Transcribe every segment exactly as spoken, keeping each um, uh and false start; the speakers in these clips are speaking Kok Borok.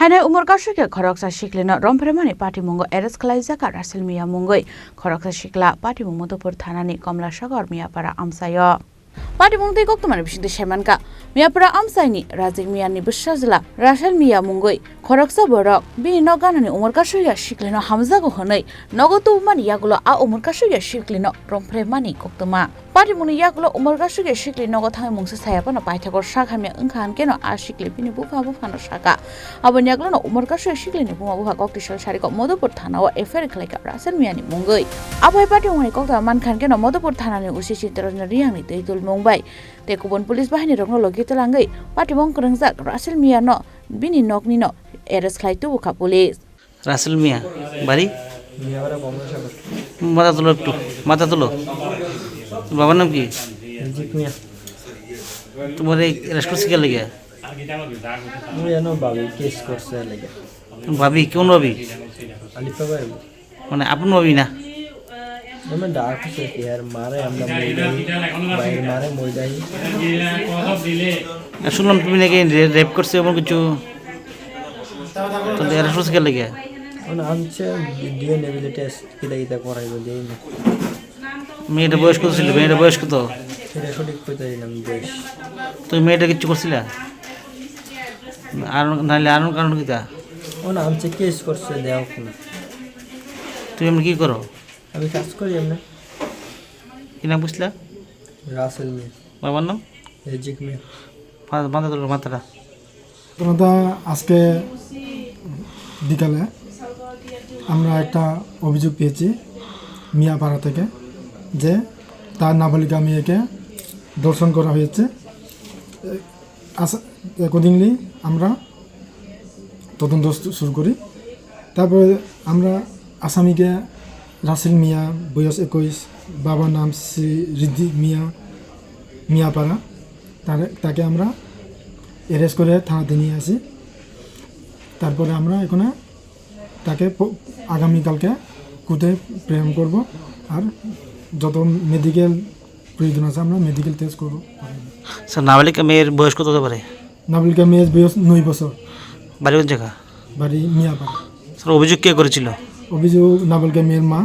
Hainai umor kasui khe khoroksa siklino romphre mani patimungo arrest khlaijak Russell Miya mungwi. Khoroksa sikla patimung Madhupur thanani Komlasagor Miyapara amchaio. Patimung tei koktwmani bisingtwi saimankha, Miyapara amchaini Rajik Miyani bwsajla Russell Miya mungwi khoroksa borok bini nok ganani umor kasui ya siklino hamjago hwnwi nogo tubumani yagulo a umor kasui ya siklino romphre mani koktwma. Patimungni yagulo umor kasui ya sikli nogo thangwi mungsa saya phano paithakgo sak hamya wngkha, hankeno a sikli bini bupha buphano saka. Aboni yagulono umor kasui siklini buma bupha kokti sal sariko Madhupur thanao F I R khlaikha Russell Miyani mungwi. Abo hai patimungni koktwma mankha, hankeno Madhupur thanani O C Chittaranjan Riyangni twi tulmung bai tei kubun police bahini rokno logi twlangwi patimung kwrwngjak Russell Miyano bini noknino arrest khlai tubukha police. Russell Miya, bari? Miyapara Komlasagor. মাথা তুলো একটু, মাথা তুলো। তোমার বাবার নাম কি? রিজিক মিয়া। তোমার এই অ্যারেস্ট করছে কে লেগে? ওই এনো ভাবি কেস করছে লেগে। ভাবি, কোন ভাবি? আলিফা ভাই। মানে আপন ভাবি না? আমি ডাক হচ্ছে কি আর মারে আমরা মই দেই, ভাইয়ের মারে মই দেই। আর শুনলাম তুমি নাকি রে-, রেপ করছে এমন কিছু। তো অ্যারেস্ট করছে কে লেগে? মানে আনছে ডিএনএ টেস্ট কিতা কিতা করাইবো দেই না। মেয়েটা বয়স কত ছিল? মেয়েটা বয়স কত? সেটা সঠিক কইতে পারি না আমি বয়স। তুমি মেয়েটা কিচ্ছু করছিলা? আর নাইলে আর কারণ কিতা? মানে আনছে কেস করছে দেওয়া কোনো। তুমি এমনি কি করো? আমি কাজ করি এমনি। কি নাম বুঝলা? রাসেল মিয়া। বাবার নাম? রিজিক মিয়া। মা-, মাথা তুলো, মাথাটা। প্রথমত আজকে বিকালে আমরা একটা অভিযোগ পেয়েছি মিয়াপাড়া থেকে যে তার নাবালিকা মেয়েকে ধর্ষণ করা হয়েছে। আস-, accordingly আমরা তদন্ত শু-, শুরু করি। তারপরে আমরা আসামিকে রাসেল মিয়া, বয়স একুশ, বাবার নাম শ্রী রিজিক মিয়া, মিয়াপাড়া। তারে-, তাকে আমরা অ্যারেস্ট করে থানাতে নিয়ে আসি। তারপরে আমরা এখানে তাকে প-, আগামীকালকে কোর্টে প্রেরণ করব। আর যত মেডিকেল প্রয়োজন আছে আমরা মেডিকেল টেস্ট করব। স্যার, নাবালিকা মেয়ের বয়স কত হতে পারে? নাবালিকা মেয়ের বয়স নয় বছর। বাড়ি কোন জায়গা? বাড়ি মিয়াপাড়া। স্যার, অভিযোগ কে করেছিল? অভিযোগ নাবালিকা মেয়ের মা।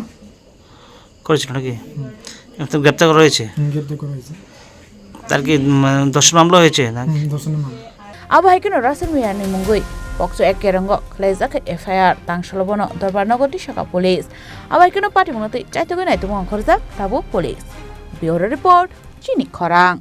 করেছিল নাকি? হুম। এখন তো গ্রেপ্তার করা হয়েছে? হুম, গ্রেপ্তার করা হয়েছে। তার কি, উম, ধর্ষণ মামলা হয়েছে না? হুম, ধর্ষণের মামলা। Abo hai kheno Russell Miyani mungwi pokso ek kerongo khlaijak khe F I R, tangsalo bono Dorbar Nogor Tisaka police. Abo hai kheno patimungno twi chaitugwi naitukmung khorjak tabuk police. Bureau report, Chini Khorang.